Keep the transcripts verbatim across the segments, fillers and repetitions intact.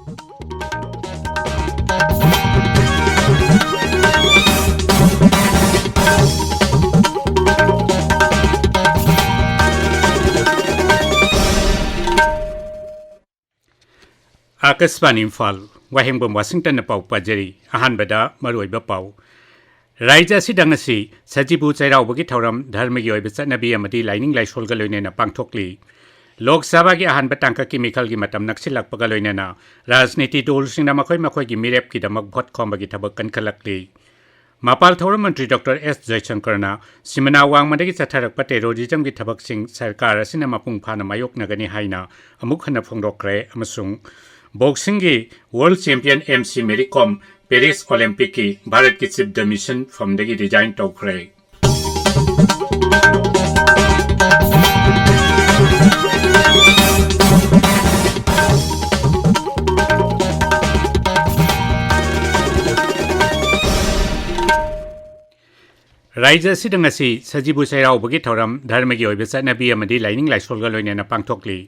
ꯑꯥꯀꯥꯁꯕꯥꯅꯤ ꯏꯝꯐꯥꯜ, ꯋꯥꯍꯦꯡꯕꯝ ꯋꯥꯁꯤꯡꯇꯟꯅ ꯄꯥꯎ ꯄꯥꯖꯔꯤ꯫ ꯑꯍꯥꯟꯕꯗ ꯃꯔꯨꯑꯣꯏꯕ ꯄꯥꯎ꯫ ꯔꯥꯏꯖ꯭ꯌ ꯑꯁꯤꯗ ꯉꯁꯤ ꯁꯖꯤꯕꯨ ꯆꯩꯔꯥꯎꯕꯒꯤ ꯊꯧꯔꯝ ꯙꯔꯃꯒꯤ ꯑꯣꯏꯕ ꯆꯠꯅꯕꯤ ꯑꯃꯗꯤ ꯂꯥꯏꯅꯤꯡ ꯂꯥꯏꯁꯣꯜꯒ ꯂꯣꯏꯅꯅ ꯄꯥꯡꯊꯣꯛꯂꯤ꯫ ꯂꯣꯛ ꯁꯚꯥꯒꯤ ꯑꯍꯥꯟꯕ ꯇꯥꯡꯀꯛꯀꯤ ꯃꯤꯈꯜꯒꯤ ꯃꯇꯝ ꯅꯛꯁꯤꯜꯂꯛꯄꯒ ꯂꯣꯏꯅꯅ ꯔꯥꯖꯅꯤꯇꯤ ꯗꯜꯁꯤꯡꯅ ꯃꯈꯣꯏ ꯃꯈꯣꯏꯒꯤ ꯃꯤꯔꯦꯞꯀꯤꯗꯃꯛ ꯚꯣꯠ ꯈꯣꯝꯕꯒꯤ ꯊꯕꯛ ꯀꯟꯈꯠꯂꯛꯂꯤ꯫ ꯃꯄꯥꯜ ꯊꯧꯔꯝ ꯃꯟꯇ꯭ꯔꯤ ꯗꯣꯛꯇꯔ ꯑꯦꯁ ꯖꯌꯁꯪꯀꯔꯅ ꯁꯤꯃꯅꯥ ꯋꯥꯡꯃꯗꯒꯤ ꯆꯠꯊꯔꯛꯄ terrorismꯒꯤ ꯊꯕꯛꯁꯤꯡ ꯁꯔꯀꯥꯔ ꯑꯁꯤꯅ ꯃꯄꯨꯡ ꯐꯥꯅ ꯃꯥꯌꯣꯛꯅꯒꯅꯤ ꯍꯥꯏꯅ ꯑꯃꯨꯛ ꯍꯟꯅ ꯐꯣꯡꯗꯣꯛꯈ꯭ꯔꯦ꯫ ꯑꯃꯁꯨꯡ boxingꯒꯤ world champion M C Mary ꯀꯣꯝ Paris Olympicꯀꯤ ꯚꯥꯔꯠꯀꯤ chief de mission ꯐꯝꯗꯒꯤ resign ꯇꯧꯈ꯭ꯔꯦ꯫ ꯔꯥꯏꯖ꯭ꯌ ꯑꯁꯤꯗ ꯉꯁꯤ ꯁꯖꯤꯕꯨ ꯆꯩꯔꯥꯎꯕꯒꯤ ꯊꯧꯔꯝ ꯙꯔꯃꯒꯤ ꯑꯣꯏꯕ ꯆꯠꯅꯕꯤ ꯑꯃꯗꯤ ꯂꯥꯏꯅꯤꯡ ꯂꯥꯏꯁꯣꯜꯒ ꯂꯣꯏꯅꯅ ꯄꯥꯡꯊꯣꯛꯂꯤ꯫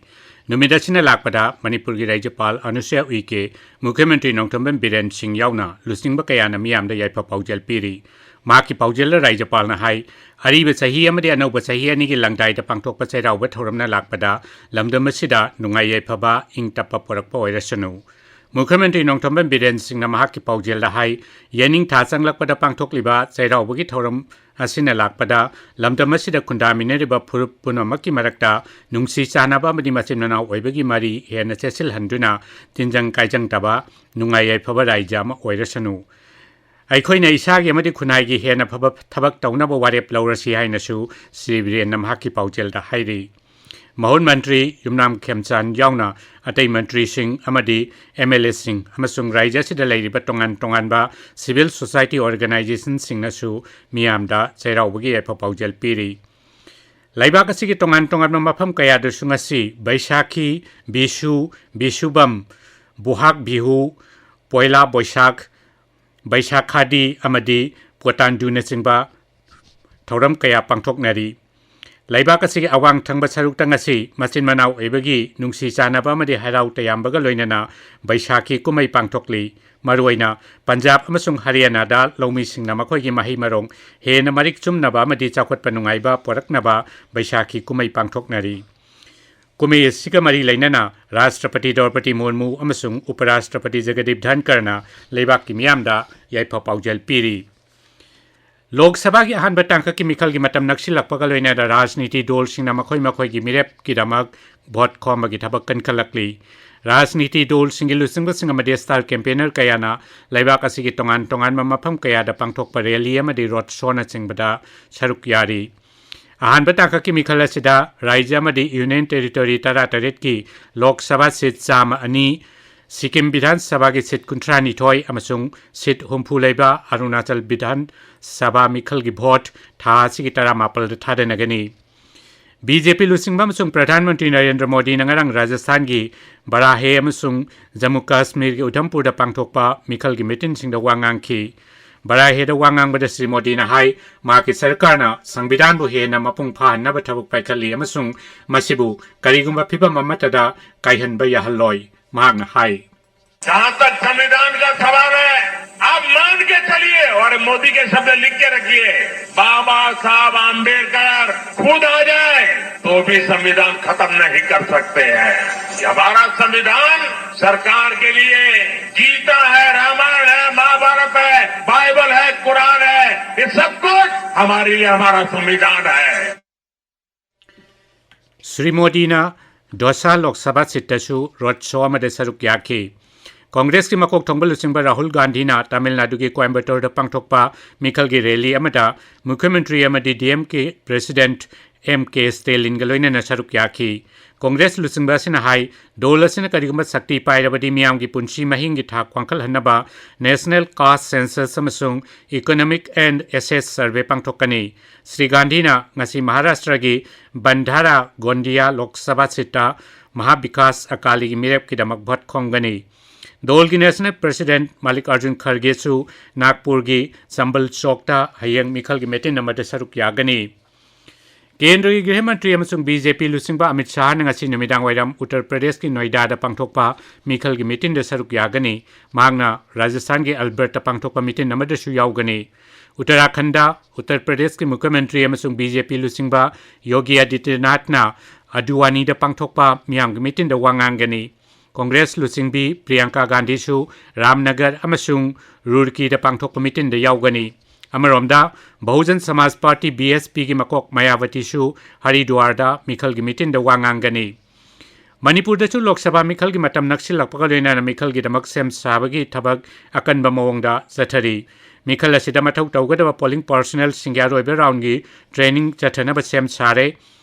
ꯅꯨꯃꯤꯠ ꯑꯁꯤꯅ ꯂꯥꯛꯄꯗ ꯃꯅꯤꯄꯨꯔꯒꯤ ꯔꯥꯏꯖ꯭ꯌꯄꯥꯜ ꯑꯅꯨꯁꯨꯌꯥ ꯎꯏꯀꯦ, ꯃꯨꯈ꯭ꯌ ꯃꯟꯇ꯭ꯔꯤ ꯅꯣꯡꯊꯣꯝꯕꯝ ꯕꯤꯔꯦꯟ ꯁꯤꯡ ꯌꯥꯎꯅ ꯂꯨꯆꯤꯡꯕ ꯀꯌꯥꯅ ꯃꯤꯌꯥꯝꯗ ꯌꯥꯏꯐ ꯄꯥꯎꯖꯦꯜ ꯄꯤꯔꯤ꯫ ꯃꯍꯥꯛꯀꯤ ꯄꯥꯎꯖꯦꯜꯗ ꯔꯥꯏꯖ꯭ꯌꯄꯥꯜꯅ ꯍꯥꯏ, ꯑꯔꯤꯕ ꯆꯍꯤ ꯑꯃꯗꯤ ꯑꯅꯧꯕ ꯆꯍꯤ ꯑꯅꯤꯒꯤ ꯂꯪꯗꯥꯏꯗ ꯄꯥꯡꯊꯣꯛꯄ ꯆꯩꯔꯥꯎꯕ ꯊꯧꯔꯝꯅ ꯂꯥꯛꯄꯗ ꯂꯝꯗꯝ ꯑꯁꯤꯗ ꯅꯨꯡꯉꯥꯏ ꯌꯥꯏꯐꯕ, ꯏꯪ ꯇꯞꯄ ꯄꯨꯔꯛꯄ ꯑꯣꯏꯔꯁꯅꯨ꯫ ꯃꯨꯈ꯭ꯌ ꯃꯟꯇ꯭ꯔꯤ ꯅꯣꯡꯊꯣꯝꯕꯝ ꯕꯤꯔꯦꯟ ꯁꯤꯡꯅ ꯃꯍꯥꯛꯀꯤ ꯄꯥꯎꯖꯦꯜꯗ ꯍꯥꯏ, ꯌꯦꯅꯤꯡꯊꯥ ꯆꯪꯂꯛꯄꯗ ꯄꯥꯡꯊꯣꯛꯂꯤꯕ ꯆꯩꯔꯥꯎꯕꯒꯤ ꯊꯧꯔꯝ ꯑꯁꯤꯅ ꯂꯥꯛꯄꯗ ꯂꯝꯗꯝ ꯑꯁꯤꯗ ꯈꯨꯟꯗꯥꯃꯤꯟꯅꯔꯤꯕ ꯐꯨꯔꯨꯞ ꯄꯨꯝꯅꯃꯛꯀꯤ ꯃꯔꯛꯇ ꯅꯨꯡꯁꯤ ꯆꯥꯟꯅꯕ ꯑꯃꯗꯤ ꯃꯆꯤꯟ ꯃꯅꯥꯎ ꯑꯣꯏꯕꯒꯤ ꯃꯔꯤ ꯍꯦꯟꯅ ꯆꯦꯠꯁꯤꯜꯍꯟꯗꯨꯅ ꯇꯤꯟꯖꯪ ꯀꯥꯏꯖꯪꯗꯕ ꯅꯨꯡꯉꯥꯏ ꯌꯥꯏꯐꯕ ꯔꯥꯏꯖ꯭ꯌ ꯑꯃ ꯑꯣꯏꯔꯁꯅꯨ꯫ ꯑꯩꯈꯣꯏꯅ ꯏꯁꯥꯒꯤ ꯑꯃꯗꯤ ꯈꯨꯟꯅꯥꯏꯒꯤ ꯍꯦꯟꯅ ꯐꯕ ꯊꯕꯛ ꯇꯧꯅꯕ ꯋꯥꯔꯦꯞ ꯂꯧꯔꯁꯤ ꯍꯥꯏꯅꯁꯨ ꯁ꯭ꯔꯤ ꯕꯤꯔꯦꯟꯅ ꯃꯍꯥꯛꯀꯤ ꯄꯥꯎꯖꯦꯜꯗ ꯍꯥꯏꯔꯤ꯫ ꯃꯍꯨꯠ ꯃꯟꯇ꯭ꯔꯤ ꯌꯨꯝꯅꯥꯝ ꯈꯦꯝꯆꯥꯟ ꯌꯥꯎꯅ ꯑꯇꯩ ꯃꯟꯇ꯭ꯔꯤꯁꯤꯡ ꯑꯃꯗꯤ ꯑꯦꯝ ꯑꯦꯜ ꯑꯦꯁꯤꯡ ꯑꯃꯁꯨꯡ ꯔꯥꯏꯖ꯭ꯌ ꯑꯁꯤꯗ ꯂꯩꯔꯤꯕ ꯇꯣꯉꯥꯟ ꯇꯣꯉꯥꯟꯕ civil society organizationꯁꯤꯡꯅꯁꯨ ꯃꯤꯌꯥꯝꯗ ꯆꯩꯔꯥꯎꯕꯒꯤ ꯌꯥꯏꯐ ꯄꯥꯎꯖꯦꯜ ꯄꯤꯔꯤ꯫ ꯂꯩꯕꯥꯛ ꯑꯁꯤꯒꯤ ꯇꯣꯉꯥꯟ ꯇꯣꯉꯥꯟꯕ ꯃꯐꯝ ꯀꯌꯥꯗꯁꯨ ꯉꯁꯤ ꯕꯩꯁꯥꯈꯤ, ꯕꯤꯁꯨ, ꯕꯤꯁꯨꯕꯝ, ꯕꯨꯍꯥꯛ ꯕꯤꯍꯨ, ꯄꯣꯏꯂꯥ ꯕꯣꯏꯁꯥꯈ, ꯕꯩꯁꯥꯈꯥꯗꯤ ꯑꯃꯗꯤ ꯄꯣꯇꯥꯟꯗꯨꯅꯆꯤꯡꯕ ꯊꯧꯔꯝ ꯀꯌꯥ ꯄꯥꯡꯊꯣꯛꯅꯔꯤ꯫ ꯂꯩꯕꯥꯛ ꯑꯁꯤꯒꯤ ꯑꯋꯥꯡ ꯊꯪꯕ ꯁꯔꯨꯛꯇ ꯉꯁꯤ ꯃꯆꯤꯟ ꯃꯅꯥꯎ ꯑꯣꯏꯕꯒꯤ ꯅꯨꯡꯁꯤ ꯆꯥꯟꯅꯕ ꯑꯃꯗꯤ ꯍꯔꯥꯎ ꯇꯌꯥꯝꯕꯒ ꯂꯣꯏꯅꯅ ꯕꯩꯁꯥꯈꯤ ꯀꯨꯝꯍꯩ ꯄꯥꯡꯊꯣꯛꯂꯤ꯫ ꯃꯔꯨꯑꯣꯏꯅ ꯄꯟꯖꯥꯕ ꯑꯃꯁꯨꯡ ꯍꯔꯤꯌꯥꯅꯥꯗ ꯂꯧꯃꯤꯁꯤꯡꯅ ꯃꯈꯣꯏꯒꯤ ꯃꯍꯩ ꯃꯔꯣꯡ ꯍꯦꯟꯅ ꯃꯔꯤꯛ ꯆꯨꯝꯅꯕ ꯑꯃꯗꯤ ꯆꯥꯎꯈꯠꯄ ꯅꯨꯡꯉꯥꯏꯕ ꯄꯨꯔꯛꯅꯕ ꯕꯩꯁꯥꯈꯤ ꯀꯨꯝꯍꯩ ꯄꯥꯡꯊꯣꯛꯅꯔꯤ꯫ ꯀꯨꯝꯍꯩ ꯑꯁꯤꯒ ꯃꯔꯤ ꯂꯩꯅꯅ ꯔꯥꯁꯇ꯭ꯔꯄꯇꯤ ꯗ꯭ꯔꯧꯄꯗꯤ ꯃꯨꯔꯃꯨ ꯑꯃꯁꯨꯡ ꯎꯄꯔꯥꯁꯇ꯭ꯔꯄꯇꯤ ꯖꯒꯗꯤꯞ ꯙꯟꯀꯔꯅ ꯂꯩꯕꯥꯛꯀꯤ ꯃꯤꯌꯥꯝꯗ ꯌꯥꯏꯐ ꯄꯥꯎꯖꯦꯜ ꯄꯤꯔꯤ꯫ ꯂꯣꯛ ꯁꯚꯥꯒꯤ ꯑꯍꯥꯟꯕ ꯇꯥꯡꯀꯛꯀꯤ ꯃꯤꯈꯜꯒꯤ ꯃꯇꯝ ꯅꯛꯁꯤꯜꯂꯛꯄꯒ ꯂꯣꯏꯅꯅ ꯔꯥꯖꯅꯤꯇꯤ ꯗꯣꯜꯁꯤꯡꯅ ꯃꯈꯣꯏ ꯃꯈꯣꯏꯒꯤ ꯃꯤꯔꯦꯞꯀꯤꯗꯃꯛ ꯚꯣꯠ ꯈꯣꯝꯕꯒꯤ ꯊꯕꯛ ꯀꯟꯈꯠꯂꯛꯂꯤ꯫ ꯔꯥꯖꯅꯤꯇꯤ ꯗꯣꯜꯁꯤꯡꯒꯤ ꯂꯨꯆꯤꯡꯕꯁꯤꯡ ꯑꯃꯗꯤ ꯁ꯭ꯇꯥꯔ ꯀꯦꯝꯄꯦꯅꯔ ꯀꯌꯥꯅ ꯂꯩꯕꯥꯛ ꯑꯁꯤꯒꯤ ꯇꯣꯉꯥꯟ ꯇꯣꯉꯥꯟꯕ ꯃꯐꯝ ꯀꯌꯥꯗ ꯄꯥꯡꯊꯣꯛꯄ ꯔꯦꯂꯤ ꯑꯃꯗꯤ ꯔꯣꯗ ꯁꯣꯅꯆꯤꯡꯕꯗ ꯁꯔꯨꯛ ꯌꯥꯔꯤ꯫ ꯑꯍꯥꯟꯕ ꯇꯥꯡꯀꯛꯀꯤ ꯃꯤꯈꯜ ꯑꯁꯤꯗ ꯔꯥꯖ꯭ꯌ ꯑꯃꯗꯤ ꯌꯨꯅꯤꯌꯟ ꯇꯦꯔꯤꯇꯣꯔꯤ ꯇꯔꯥꯇꯔꯦꯠꯀꯤ ꯂꯣꯛ ꯁꯚꯥ ꯁꯤꯠ ꯆꯥꯝꯃ ꯑꯅꯤ, ꯁꯤꯛꯀꯤꯝ ꯕꯤꯙꯥꯟ ꯁꯚꯥꯒꯤ ꯁꯤꯠ ꯀꯨꯟꯊ꯭ꯔꯥ ꯅꯤꯊꯣꯏ ꯑꯃꯁꯨꯡ ꯁꯤꯠ ꯍꯨꯝꯐꯨ ꯂꯩꯕ ꯑꯔꯨꯅꯥꯆꯜ ꯕꯤꯙꯥꯟ ꯁꯚꯥ ꯃꯤꯈꯜꯒꯤ ꯚꯣꯠ ꯊꯥ ꯑꯁꯤꯒꯤ ꯇꯔꯥꯃꯥꯄꯜꯗ ꯊꯥꯗꯅꯒꯅꯤ꯫ ꯕꯤ ꯖꯦ ꯄꯤ ꯂꯨꯆꯤꯡꯕ ꯑꯃꯁꯨꯡ ꯄ꯭ꯔꯙꯥꯟ ꯃꯟꯇ꯭ꯔꯤ ꯅꯔꯦꯟꯗ꯭ꯔ ꯃꯣꯗꯤꯅ ꯉꯔꯥꯡ ꯔꯥꯖꯁꯊꯥꯟꯒꯤ ꯕꯔꯥꯍꯦ ꯑꯃꯁꯨꯡ ꯖꯝꯃꯨ ꯀꯥꯁꯃꯤꯔꯒꯤ ꯎꯙꯝꯄꯨꯔꯗ ꯄꯥꯡꯊꯣꯛꯄ ꯃꯤꯈꯜꯒꯤ ꯃꯤꯇꯤꯟꯁꯤꯡꯗ ꯋꯥ ꯉꯥꯡꯈꯤ꯫ ꯕꯔꯥꯍꯦꯗ ꯋꯥ ꯉꯥꯡꯕꯗ ꯁ꯭ꯔꯤ ꯃꯣꯗꯤꯅ ꯍꯥꯏ, ꯃꯍꯥꯛꯀꯤ ꯁꯔꯀꯥꯔꯅ ꯁꯪꯕꯤꯙꯥꯟꯕꯨ ꯍꯦꯟꯅ ꯃꯄꯨꯡ ꯐꯥꯍꯟꯅꯕ ꯊꯕꯛ ꯄꯥꯏꯈꯠꯂꯤ ꯑꯃꯁꯨꯡ ꯃꯁꯤꯕꯨ ꯀꯔꯤꯒꯨꯝꯕ ꯐꯤꯚꯝ ꯑꯃꯠꯇꯗ ꯀꯥꯏꯍꯟꯕ ꯌꯥꯍꯜꯂꯣꯏ꯫ ꯃꯍꯥꯛꯅ ꯍꯥꯏ, जहां तक संविधान का सवाल है, आप मान के चलिए और मोदी के शब्द लिख के रखिए, बाबा साहब आम्बेडकर खुद आ जाए तो भी संविधान खत्म नहीं कर सकते हैं। ये हमारा संविधान सरकार के लिए गीता है, रामायण है, महाभारत है, बाइबल है, कुरान है, ये सब कुछ हमारे लिए हमारा संविधान है। ꯁ꯭ꯔꯤ ꯃꯣꯗꯤꯅ ꯗꯣꯁꯥ ꯂꯣꯛ ꯁꯚꯥ ꯁꯤꯠꯇꯁꯨ ꯔꯣꯗ ꯁꯣ ꯑꯃꯗ ꯁꯔꯨꯛ ꯌꯥꯈꯤ꯫ ꯀꯣꯡꯒ꯭ꯔꯦꯁꯀꯤ ꯃꯀꯣꯛ ꯊꯣꯡꯕ ꯂꯨꯆꯤꯡꯕ ꯔꯥꯍꯨꯜ ꯒꯥꯟꯙꯤꯅ ꯇꯥꯃꯤꯜ ꯅꯥꯗꯨꯒꯤ ꯀꯣꯏꯝꯕꯇꯣꯔꯗ ꯄꯥꯡꯊꯣꯛꯄ ꯃꯤꯈꯜꯒꯤ ꯔꯦꯂꯤ ꯑꯃꯗ ꯃꯨꯈ꯭ꯌ ꯃꯟꯇ꯭ꯔꯤ ꯑꯃꯗꯤ ꯗꯤ ꯑꯦꯝ ꯀꯦ ꯄ꯭ꯔꯦꯁꯤꯗꯦꯟꯠ ꯑꯦꯝ ꯀꯦ ꯁ꯭ꯇꯦꯂꯤꯟꯒ ꯂꯣꯏꯅꯅ ꯁꯔꯨꯛ ꯌꯥꯈꯤ꯫ ꯀꯣꯡꯒ꯭ꯔꯦꯁ ꯂꯨꯆꯤꯡꯕ ꯑꯁꯤꯅ ꯍꯥꯏ, ꯗꯣꯜ ꯑꯁꯤꯅ ꯀꯔꯤꯒꯨꯝꯕ ꯁꯛꯇꯤ ꯄꯥꯏꯔꯕꯗꯤ ꯃꯤꯌꯥꯝꯒꯤ ꯄꯨꯟꯁꯤ ꯃꯍꯤꯡꯒꯤ ꯊꯥꯛ ꯋꯥꯡꯈꯠꯍꯟꯅꯕ National Caste Census ꯑꯃꯁꯨꯡ Economic and Assess Survey ꯄꯥꯡꯊꯣꯛꯀꯅꯤ꯫ ꯁ꯭ꯔꯤ ꯒꯥꯟꯙꯤꯅ ꯉꯁꯤ ꯃꯍꯥꯔꯥꯁꯇ꯭ꯔꯒꯤ ꯕꯟꯙꯥꯔꯥ Gondia Lok Sabha ꯁꯤꯠꯇ ꯃꯍꯥꯕꯤꯀꯥꯁ ꯑꯀꯥꯂꯤꯒꯤ ꯃꯤꯔꯦꯞꯀꯤꯗꯃꯛ vote ꯈꯣꯝꯒꯅꯤ꯫ ꯗꯣꯜꯒꯤ national president ꯃꯥꯂꯤꯛ ꯑꯔꯖꯨꯟ ꯈꯔꯒꯦꯁꯨ ꯅꯥꯒꯄꯨꯔꯒꯤ ꯆꯝꯕꯜ ꯆꯧꯛꯇ ꯍꯌꯦꯡ ꯃꯤꯈꯜꯒꯤ ꯃꯤꯇꯤꯟ ꯑꯃꯗ ꯁꯔꯨꯛ ꯌꯥꯒꯅꯤ꯫ ꯀꯦꯟꯗ꯭ꯔꯒꯤ ꯒ꯭ꯔꯤꯍ ꯃꯟꯇ꯭ꯔꯤ ꯑꯃꯁꯨꯡ ꯕꯤ ꯖꯦ ꯄꯤ ꯂꯨꯆꯤꯡꯕ ꯑꯃꯤꯠ ꯁꯥꯍꯅ ꯉꯁꯤ ꯅꯨꯃꯤꯗꯥꯡ ꯋꯥꯏꯔꯝ ꯎꯠꯇꯔ ꯄ꯭ꯔꯗꯦꯁꯀꯤ ꯅꯣꯏꯗꯥꯗ ꯄꯥꯡꯊꯣꯛꯄ ꯃꯤꯈꯜꯒꯤ ꯃꯤꯇꯤꯟꯗ ꯁꯔꯨꯛ ꯌꯥꯒꯅꯤ꯫ ꯃꯍꯥꯛꯅ ꯔꯥꯖꯁꯊꯥꯟꯒꯤ ꯑꯜꯕꯔꯠꯇ ꯄꯥꯡꯊꯣꯛꯄ ꯃꯤꯇꯤꯟ ꯑꯃꯗꯁꯨ ꯌꯥꯎꯒꯅꯤ꯫ ꯎꯠꯇꯔꯥꯈꯟꯗ ꯎꯠꯇꯔ ꯄ꯭ꯔꯗꯦꯁꯀꯤ ꯃꯨꯈ꯭ꯌ ꯃꯟꯇ꯭ꯔꯤ ꯑꯃꯁꯨꯡ ꯕꯤ ꯖꯦ ꯄꯤ ꯂꯨꯆꯤꯡꯕ ꯌꯣꯒꯤ ꯑꯥꯗꯤꯇ꯭ꯌꯅꯥꯊꯅ ꯑꯗꯨꯋꯥꯅꯤꯗ ꯄꯥꯡꯊꯣꯛꯄ ꯃꯤꯌꯥꯝꯒꯤ ꯃꯤꯇꯤꯟꯗ ꯋꯥ ꯉꯥꯡꯒꯅꯤ꯫ ꯀꯣꯡꯒ꯭ꯔꯦꯁ ꯂꯨꯆꯤꯡꯕꯤ ꯄ꯭ꯔꯤꯌꯥꯡꯀꯥ ꯒꯥꯟꯙꯤꯁꯨ ꯔꯥꯝꯅꯒꯔ ꯑꯃꯁꯨꯡ ꯔꯨꯔꯀꯤꯗ ꯄꯥꯡꯊꯣꯛꯄ ꯃꯤꯇꯤꯟꯗ ꯌꯥꯎꯒꯅꯤ꯫ ꯑꯃꯔꯣꯝꯗ, ꯕꯍꯨꯖꯟ ꯁꯃꯥꯖ ꯄꯥꯔꯇꯤ, ꯕꯤ ꯑꯦꯁ ꯄꯤꯒꯤ ꯃꯀꯣꯛ ꯃꯌꯥꯕꯇꯤꯁꯨ ꯍꯔꯤꯗ꯭ꯋꯥꯔꯗ ꯃꯤꯈꯜꯒꯤ ꯃꯤꯇꯤꯟꯗ ꯋꯥ ꯉꯥꯡꯒꯅꯤ꯫ ꯃꯅꯤꯄꯨꯔꯗꯁꯨ ꯂꯣꯛ ꯁꯚꯥ ꯃꯤꯈꯜꯒꯤ ꯃꯇꯝ ꯅꯛꯁꯤꯜꯂꯛꯄꯒ ꯂꯣꯏꯅꯅ ꯃꯤꯈꯜꯒꯤꯗꯃꯛ ꯁꯦꯝ ꯁꯥꯕꯒꯤ ꯊꯕꯛ ꯑꯀꯟꯕ ꯃꯑꯣꯡꯗ ꯆꯠꯊꯔꯤ꯫ ꯃꯤꯈꯜ ꯑꯁꯤꯗ ꯃꯊꯧ ꯇꯧꯒꯗꯕ ꯄꯣꯂꯤꯡ ꯄꯥꯔꯁꯣꯅꯦꯜꯁꯤꯡꯒꯤ ꯑꯔꯣꯏꯕ ꯔꯥꯎꯟꯒꯤ ꯇ꯭ꯔꯦꯅꯤꯡ ꯆꯠꯊꯅꯕ ꯁꯦꯝ ꯁꯥꯔꯦ꯫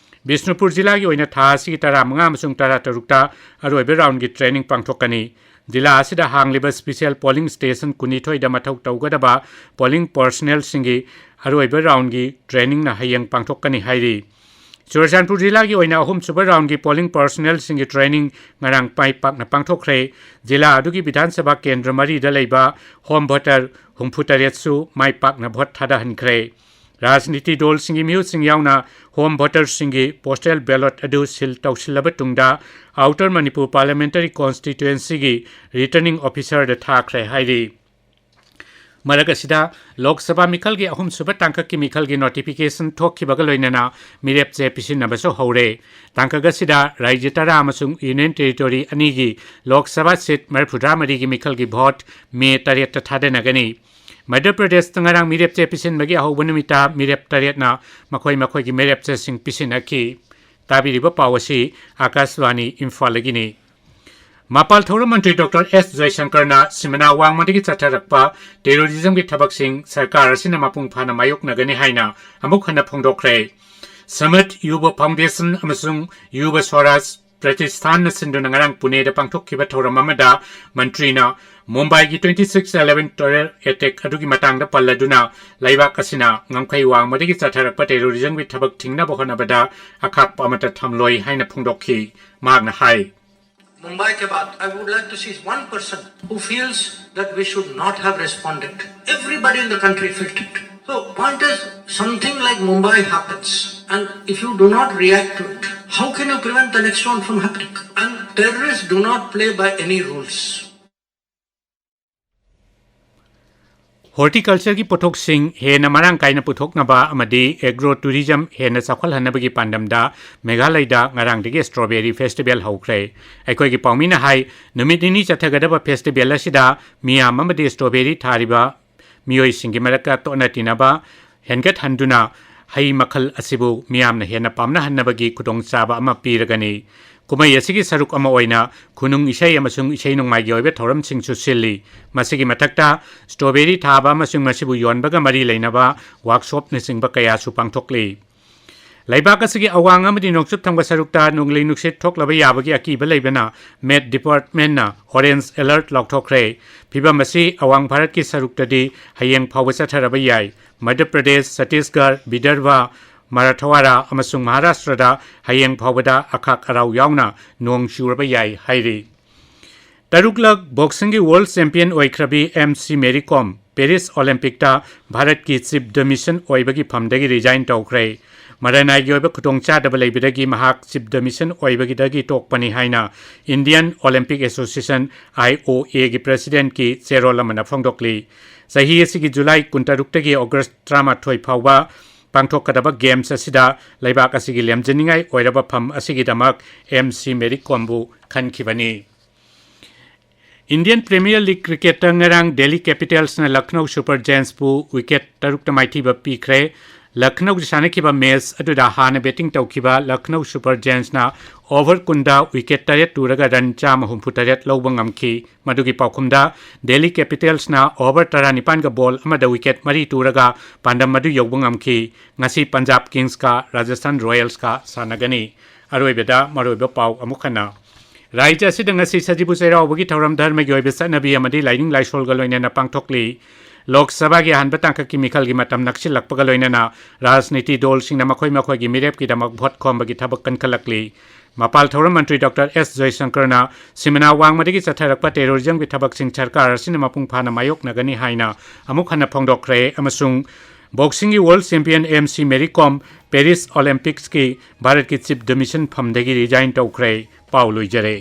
ꯕꯤꯁꯅꯨꯄꯨꯔ ꯖꯤꯂꯥꯒꯤ ꯑꯣꯏꯅ ꯊꯥ ꯑꯁꯤꯒꯤ ꯇꯔꯥꯃꯉꯥ ꯑꯃꯁꯨꯡ ꯇꯔꯥꯇꯔꯨꯛꯇ ꯑꯔꯣꯏꯕ ꯔꯥꯎꯟꯒꯤ ꯇ꯭ꯔꯦꯅꯤꯡ ꯄꯥꯡꯊꯣꯛꯀꯅꯤ꯫ ꯖꯤꯂꯥ ꯑꯁꯤꯗ ꯍꯥꯡꯂꯤꯕ ꯁ꯭ꯄꯤꯁꯦꯜ ꯄꯣꯂꯤꯡ ꯁ꯭ꯇꯦꯁꯟ ꯀꯨꯟꯅꯤꯊꯣꯏꯗ ꯃꯊꯧ ꯇꯧꯒꯗꯕ ꯄꯣꯂꯤꯡ ꯄꯥꯔꯁꯣꯅꯦꯜꯁꯤꯡꯒꯤ ꯑꯔꯣꯏꯕ ꯔꯥꯎꯟꯒꯤ ꯇ꯭ꯔꯦꯅꯤꯡꯅ ꯍꯌꯦꯡ ꯄꯥꯡꯊꯣꯛꯀꯅꯤ ꯍꯥꯏꯔꯤ꯫ ꯆꯨꯔꯆꯥꯟꯄꯨꯔ ꯖꯤꯂꯥꯒꯤ ꯑꯣꯏꯅ ꯑꯍꯨꯝꯁꯨꯕ ꯔꯥꯎꯟꯒꯤ ꯄꯣꯂꯤꯡ ꯄꯥꯔꯁꯣꯅꯦꯜꯁꯤꯡꯒꯤ ꯇ꯭ꯔꯦꯅꯤꯡ ꯉꯔꯥꯡ ꯃꯥꯏ ꯄꯥꯛꯅ ꯄꯥꯡꯊꯣꯛꯈ꯭ꯔꯦ꯫ ꯖꯤꯂꯥ ꯑꯗꯨꯒꯤ ꯕꯤꯙꯥꯟ ꯁꯚꯥ ꯀꯦꯟꯗ꯭ꯔ ꯃꯔꯤꯗ ꯂꯩꯕ ꯍꯣꯝ ꯚꯣꯇꯔ ꯍꯨꯝꯐꯨ ꯇꯔꯦꯠꯁꯨ ꯃꯥꯏ ꯄꯥꯛꯅ ꯚꯣꯠ ꯊꯥꯗꯍꯟꯈ꯭ꯔꯦ꯫ ꯔꯥꯖꯅꯤꯇꯤ ꯗꯜꯁꯤꯡꯒꯤ ꯃꯤꯍꯨꯠꯁꯤꯡ ꯌꯥꯎꯅ ꯍꯣꯝ ꯚꯣꯇꯔꯁꯤꯡꯒꯤ ꯄꯣꯁꯇꯦꯜ ꯕꯦꯂꯣꯠ ꯑꯗꯨ ꯁꯤꯜ ꯇꯧꯁꯤꯜꯂꯕ ꯇꯨꯡꯗ, ꯑꯥꯎꯇꯔ ꯃꯅꯤꯄꯨꯔ ꯄꯥꯔꯂꯤꯌꯥꯃꯦꯟꯇꯔꯤ ꯀꯣꯟꯁꯇꯤꯇ꯭ꯋꯦꯟꯁꯤꯒꯤ ꯔꯤꯇꯔꯅꯤꯡ ꯑꯣꯐꯤꯁꯔꯗ ꯊꯥꯈ꯭ꯔꯦ ꯍꯥꯏꯔꯤ꯫ ꯃꯔꯛ ꯑꯁꯤꯗ, ꯂꯣꯛ ꯁꯚꯥ ꯃꯤꯈꯜꯒꯤ ꯑꯍꯨꯝꯁꯨꯕ ꯇꯥꯡꯀꯛꯀꯤ ꯃꯤꯈꯜꯒꯤ ꯅꯣꯇꯤꯐꯤꯀꯦꯁꯟ ꯊꯣꯛꯈꯤꯕꯒ ꯂꯣꯏꯅꯅ ꯃꯤꯔꯦꯞ ꯆꯦ ꯄꯤꯁꯤꯟꯅꯕꯁꯨ ꯍꯧꯔꯦ꯫ ꯇꯥꯡꯀꯛ ꯑꯁꯤꯗ ꯔꯥꯖ꯭ꯌ ꯇꯔꯥ ꯑꯃꯁꯨꯡ ꯌꯨꯅꯤꯌꯟ ꯇꯦꯔꯤꯇꯣꯔꯤ ꯑꯅꯤꯒꯤ ꯂꯣꯛ ꯁꯚꯥ ꯁꯤꯠ ꯃꯔꯤꯐꯨꯇꯔꯥ ꯃꯔꯤꯒꯤ ꯃꯤꯈꯜꯒꯤ ꯚꯣꯠ ꯃꯦ ꯇꯔꯦꯠꯇ ꯊꯥꯗꯅꯒꯅꯤ꯫ ꯃꯙ꯭ꯌ ꯄ꯭ꯔꯗꯦꯁꯇ ꯉꯔꯥꯡ ꯃꯤꯔꯦꯞ ꯆꯦ ꯄꯤꯁꯤꯟꯕꯒꯤ ꯑꯍꯧꯕ ꯅꯨꯃꯤꯠꯇ ꯃꯤꯔꯦꯞ ꯇꯔꯦꯠꯅ ꯃꯈꯣꯏ ꯃꯈꯣꯏꯒꯤ ꯃꯤꯔꯦꯞ ꯆꯦꯁꯤꯡ ꯄꯤꯁꯤꯟꯅꯈꯤ꯫ ꯇꯥꯕꯤꯔꯤꯕ ꯄꯥꯎ ꯑꯁꯤ ꯑꯥꯀꯥꯁꯕꯥꯅꯤ ꯏꯝꯐꯥꯜꯗꯒꯤꯅꯤ꯫ ꯃꯄꯥꯜ ꯊꯧꯔꯝ ꯃꯟꯇ꯭ꯔꯤ ꯗꯣꯛꯇꯔ ꯑꯦꯁ ꯖꯌꯁꯪꯀꯔꯅ ꯁꯤꯃꯅꯥ ꯋꯥꯡꯃꯗꯒꯤ ꯆꯠꯊꯔꯛꯄ ꯇꯦꯔꯣꯔꯤꯖꯝꯒꯤ ꯊꯕꯛꯁꯤꯡ ꯁꯔꯀꯥꯔ ꯑꯁꯤꯅ ꯃꯄꯨꯡ ꯐꯥꯅ ꯃꯥꯌꯣꯛꯅꯒꯅꯤ ꯍꯥꯏꯅ ꯑꯃꯨꯛ ꯍꯟꯅ ꯐꯣꯡꯗꯣꯛꯈ꯭ꯔꯦ꯫ ꯁꯃꯠ ꯌꯨꯕ ꯐꯥꯎꯟꯗꯦꯁꯟ ꯑꯃꯁꯨꯡ ꯌꯨꯕ ꯁ꯭ꯋꯔꯥꯖ ꯄ꯭ꯔꯇꯤꯁꯊꯥꯟꯅ ꯁꯤꯟꯗꯨꯅ ꯉꯔꯥꯡ ꯄꯨꯅꯦꯗ ꯄꯥꯡꯊꯣꯛꯈꯤꯕ ꯊꯧꯔꯝ ꯑꯃꯗ ꯃꯟꯇ꯭ꯔꯤꯅ ꯃꯨꯝꯕꯥꯏꯒꯤ twenty six eleven terror attack ꯑꯗꯨꯒꯤ ꯃꯇꯥꯡꯗ ꯄꯜꯂꯗꯨꯅ, ꯂꯩꯕꯥꯛ ꯑꯁꯤꯅ ꯉꯝꯈꯩ ꯋꯥꯡꯃꯗꯒꯤ ꯆꯠꯊꯔꯛꯄ ꯇꯦꯔꯣꯔꯤꯖꯝꯒꯤ ꯊꯕꯛ ꯊꯤꯡꯅꯕ ꯍꯣꯠꯅꯕꯗ ꯑꯈꯥꯛꯄ ꯑꯃꯠꯇ ꯊꯝꯂꯣꯏ ꯍꯥꯏꯅ ꯐꯣꯡꯗꯣꯛꯈꯤ꯫ ꯃꯍꯥꯛꯅ ꯍꯥꯏ, Mumbai ke baad, I would like to see one person who feels that we should not have responded. Everybody in the country felt it. So, point is, something like Mumbai happens, and if you do not react to it, how can you prevent the next one from happening? And terrorists do not play by any rules. ꯍꯣꯔꯇꯤꯀꯜꯆꯔꯒꯤ ꯄꯣꯠꯊꯣꯛꯁꯤꯡ ꯍꯦꯟꯅ ꯃꯔꯥꯡ ꯀꯥꯏꯅ ꯄꯨꯊꯣꯛꯅꯕ ꯑꯃꯗꯤ agro tourism ꯍꯦꯟꯅ ꯆꯥꯎꯈꯠꯍꯟꯅꯕꯒꯤ ꯄꯥꯟꯗꯝꯗ ꯃꯦꯘꯥꯂꯌꯗ ꯉꯔꯥꯡꯗꯒꯤ strawberry festival ꯍꯧꯈ꯭ꯔꯦ꯫ ꯑꯩꯈꯣꯏꯒꯤ ꯄꯥꯎꯃꯤꯅ ꯍꯥꯏ, ꯅꯨꯃꯤꯠ ꯅꯤꯅꯤ ꯆꯠꯊꯒꯗꯕ ꯐꯦꯁꯇꯤꯚꯦꯜ ꯑꯁꯤꯗ ꯃꯤꯌꯥꯝ ꯑꯃꯗꯤ ꯁ꯭ꯇ꯭ꯔꯣꯕꯦꯔꯤ ꯊꯥꯔꯤꯕ ꯃꯤꯑꯣꯏꯁꯤꯡꯒꯤ ꯃꯔꯛꯇ ꯇꯣꯠꯅ ꯇꯤꯟꯅꯕ ꯍꯦꯟꯒꯠꯍꯟꯗꯨꯅ ꯍꯩ ꯃꯈꯜ ꯑꯁꯤꯕꯨ ꯃꯤꯌꯥꯝꯅ ꯍꯦꯟꯅ ꯄꯥꯝꯅꯍꯟꯅꯕꯒꯤ ꯈꯨꯗꯣꯡꯆꯥꯕ ꯑꯃ ꯄꯤꯔꯒꯅꯤ꯫ ꯀꯨꯝꯍꯩ ꯑꯁꯤꯒꯤ ꯁꯔꯨꯛ ꯑꯃ ꯑꯣꯏꯅ ꯈꯨꯅꯨꯡ ꯏꯁꯩ ꯑꯃꯁꯨꯡ ꯏꯁꯩ ꯅꯣꯡꯃꯥꯏꯒꯤ ꯑꯣꯏꯕ ꯊꯧꯔꯝꯁꯤꯡꯁꯨ ꯁꯤꯜꯂꯤ꯫ ꯃꯁꯤꯒꯤ ꯃꯊꯛꯇ ꯁ꯭ꯇ꯭ꯔꯣꯕꯦꯔꯤ ꯊꯥꯕ ꯑꯃꯁꯨꯡ ꯃꯁꯤꯕꯨ ꯌꯣꯟꯕꯒ ꯃꯔꯤ ꯂꯩꯅꯕ ꯋꯥꯔꯛꯁꯣꯞꯅꯆꯤꯡꯕ ꯀꯌꯥꯁꯨ ꯄꯥꯡꯊꯣꯛꯂꯤ꯫ ꯂꯩꯕꯥꯛ ꯑꯁꯤꯒꯤ ꯑꯋꯥꯡ ꯑꯃꯗꯤ ꯅꯣꯡꯆꯨꯞ ꯊꯪꯕ ꯁꯔꯨꯛꯇ ꯅꯣꯡꯂꯩ ꯅꯨꯡꯁꯤꯠ ꯊꯣꯛꯂꯕ ꯌꯥꯕꯒꯤ ꯑꯀꯤꯕ ꯂꯩꯕꯅ ꯃꯦꯠ ꯗꯤꯄꯥꯔꯠꯃꯦꯟꯅ ꯑꯣꯔꯦꯟꯖ ꯑꯦꯂꯔꯠ ꯂꯥꯎꯊꯣꯛꯈ꯭ꯔꯦ꯫ ꯐꯤꯕꯝ ꯑꯁꯤ ꯑꯋꯥꯡ ꯚꯥꯔꯠꯀꯤ ꯁꯔꯨꯛꯇꯗꯤ ꯍꯌꯦꯡ ꯐꯥꯎꯕ ꯆꯠꯊꯔꯕ ꯌꯥꯏ꯫ ꯃꯙ꯭ꯌ ꯄ꯭ꯔꯗꯦꯁ, ꯆꯇꯤꯁꯒꯔ, ꯕꯤꯗꯔꯚ, ꯃꯔꯥꯊꯋꯥꯔꯥ ꯑꯃꯁꯨꯡ ꯃꯍꯥꯔꯥꯁꯇ꯭ꯔꯗ ꯍꯌꯦꯡ ꯐꯥꯎꯕꯗ ꯑꯈꯥꯛ ꯑꯔꯥꯎ ꯌꯥꯎꯅ ꯅꯣꯡ ꯆꯨꯔꯕ ꯌꯥꯏ ꯍꯥꯏꯔꯤ꯫ ꯇꯔꯨꯛꯂꯛ ꯕꯣꯛꯁꯤꯡꯒꯤ ꯋꯥꯔꯜꯗ ꯆꯦꯝꯄꯤꯌꯟ ꯑꯣꯏꯈ꯭ꯔꯕꯤ ꯑꯦꯝ ꯁꯤ ꯃꯦꯔꯤ ꯀꯣꯝ ꯄꯦꯔꯤꯁ ꯑꯣꯂꯦꯝꯄꯤꯛꯇ ꯚꯥꯔꯠꯀꯤ ꯆꯤꯐ ꯗ ꯃꯤꯁꯟ ꯑꯣꯏꯕꯒꯤ ꯐꯝꯗꯒꯤ ꯔꯤꯖꯥꯏꯟ ꯇꯧꯈ꯭ꯔꯦ꯫ ꯃꯔꯅꯥꯏꯒꯤ ꯑꯣꯏꯕ ꯈꯨꯗꯣꯡꯆꯥꯗꯕ ꯂꯩꯕꯗꯒꯤ ꯃꯍꯥꯛ ꯆꯤꯐ ꯗ ꯃꯤꯁꯟ ꯑꯣꯏꯕꯒꯤꯗꯒꯤ ꯇꯣꯛꯄꯅꯤ ꯍꯥꯏꯅ Indian Olympic association, I O ꯑꯦꯒꯤ ꯄ꯭ꯔꯦꯁꯤꯗꯦꯟꯠꯀꯤ ꯆꯦꯔꯣꯜ ꯑꯃꯅ ꯐꯣꯡꯗꯣꯛꯂꯤ꯫ ꯆꯍꯤ ꯑꯁꯤꯒꯤ ꯖꯨꯂꯥꯏ ꯀꯨꯟꯇꯔꯨꯛꯇꯒꯤ ꯑꯣꯒꯁ ꯇꯔꯥꯃꯥꯊꯣꯏ ꯐꯥꯎꯕ ꯄꯥꯡꯊꯣꯛꯀꯗꯕ ꯒꯦꯝꯁ ꯑꯁꯤꯗ ꯂꯩꯕꯥꯛ ꯑꯁꯤꯒꯤ ꯂꯦꯝꯖꯅꯤꯡꯉꯥꯏ ꯑꯣꯏꯔꯕ ꯐꯝ ꯑꯁꯤꯒꯤꯗꯃꯛ ꯑꯦꯝ ꯁꯤ ꯃꯦꯔꯤ ꯀꯣꯝꯕꯨ ꯈꯟꯈꯤꯕꯅꯤ꯫ ꯏꯟꯗꯤꯌꯟ ꯄ꯭ꯔꯤꯃꯤꯌꯔ ꯂꯤꯒ ꯀ꯭ꯔꯤꯀꯦꯠꯇ ꯉꯔꯥꯡ ꯗꯦꯜꯂꯤ ꯀꯦꯄꯤꯇꯦꯜꯁꯅ ꯂꯈꯅꯧ ꯁꯨꯄꯔ ꯖꯥꯌꯦꯟꯠꯁꯄꯨ ꯋꯤꯀꯦꯠ ꯇꯔꯨꯛꯇ ꯃꯥꯏꯊꯤꯕ ꯄꯤꯈ꯭ꯔꯦ꯫ ꯂꯈꯅꯧꯗ ꯁꯥꯟꯅꯈꯤꯕ ꯃꯦꯆ ꯑꯗꯨꯗ ꯍꯥꯟꯅ ꯕꯦꯇꯤꯡ ꯇꯧꯈꯤꯕ ꯂꯈꯅꯧ ꯁꯨꯄꯔ ꯖꯥꯌꯦꯟꯠꯁꯅ ꯑꯣꯚꯔ ꯀꯨꯟꯗ ꯋꯤꯀꯦꯠ ꯇꯔꯦꯠ ꯇꯨꯔꯒ ꯔꯟ ꯆꯥꯝꯃ ꯍꯨꯝꯐꯨ ꯇꯔꯦꯠ ꯂꯧꯕ ꯉꯝꯈꯤ꯫ ꯃꯗꯨꯒꯤ ꯄꯥꯎꯈꯨꯝꯗ ꯗꯦꯜꯂꯤ ꯀꯦꯄꯤꯇꯦꯜꯁꯅ ꯑꯣꯚꯔ ꯇꯔꯥꯅꯤꯄꯥꯟꯒ ꯕꯣꯜ ꯑꯃꯗ ꯋꯤꯀꯦꯠ ꯃꯔꯤ ꯇꯨꯔꯒ ꯄꯥꯟꯗꯝ ꯑꯗꯨ ꯌꯧꯕ ꯉꯝꯈꯤ꯫ ꯉꯁꯤ ꯄꯟꯖꯥꯕ ꯀꯤꯡꯁꯀ ꯔꯥꯖꯁꯊꯥꯟ ꯔꯣꯌꯦꯜꯁꯀ ꯁꯥꯟꯅꯒꯅꯤ꯫ ꯑꯔꯣꯏꯕꯗ ꯃꯔꯨꯑꯣꯏꯕ ꯄꯥꯎ ꯑꯃꯨꯛ ꯍꯟꯅ꯫ ꯔꯥꯖ꯭ꯌ ꯑꯁꯤꯗ ꯉꯁꯤ ꯁꯖꯤꯕꯨ ꯆꯩꯔꯥꯎꯕꯒꯤ ꯊꯧꯔꯝ ꯙꯔꯃꯒꯤ ꯑꯣꯏꯕ ꯆꯠꯅꯕꯤ ꯑꯃꯗꯤ ꯂꯥꯏꯅꯤꯡ ꯂꯥꯏꯁꯣꯜꯒ ꯂꯣꯏꯅꯅ ꯄꯥꯡꯊꯣꯛꯂꯤ꯫ ꯂꯣꯛ ꯁꯚꯥꯒꯤ ꯑꯍꯥꯟꯕ ꯇꯥꯡꯀꯛꯀꯤ ꯃꯤꯈꯜꯒꯤ ꯃꯇꯝ ꯅꯛꯁꯤꯜꯂꯛꯄꯒ ꯂꯣꯏꯅꯅ ꯔꯥꯖꯅꯤꯇꯤ ꯗꯣꯜꯁꯤꯡꯅ ꯃꯈꯣꯏ ꯃꯈꯣꯏꯒꯤ ꯃꯤꯔꯦꯞꯀꯤꯗꯃꯛ ꯚꯣꯠ ꯈꯣꯝꯕꯒꯤ ꯊꯕꯛ ꯀꯟꯈꯠꯂꯛꯂꯤ꯫ ꯃꯄꯥꯜ ꯊꯧꯔꯝ ꯃꯟꯇ꯭ꯔꯤ ꯗꯣꯛꯇꯔ ꯑꯦꯁ ꯖꯌꯁꯪꯀꯔꯅ ꯁꯤꯃꯅꯥ ꯋꯥꯡꯃꯗꯒꯤ ꯆꯠꯊꯔꯛꯄ ꯇꯦꯔꯣꯔꯤꯖꯝꯒꯤ ꯊꯕꯛꯁꯤꯡ ꯁꯔꯀꯥꯔ ꯑꯁꯤꯅ ꯃꯄꯨꯡ ꯐꯥꯅ ꯃꯥꯌꯣꯛꯅꯒꯅꯤ ꯍꯥꯏꯅ ꯑꯃꯨꯛ ꯍꯟꯅ ꯐꯣꯡꯗꯣꯛꯈ꯭ꯔꯦ ꯑꯃꯁꯨꯡ ꯕꯣꯛꯁꯤꯡꯒꯤ world champion M C Mary ꯀꯣꯝ ꯄꯦꯔꯤꯁ ꯑꯣꯂꯦꯝꯄꯤꯛꯁꯀꯤ ꯚꯥꯔꯠꯀꯤ ꯆꯤꯐ ꯗꯣꯃꯤꯁꯟ ꯐꯝꯗꯒꯤ ꯔꯤꯖꯥꯏꯟ ꯇꯧꯈ꯭ꯔꯦ꯫ ꯄꯥꯎ ꯂꯣꯏꯖꯔꯦ꯫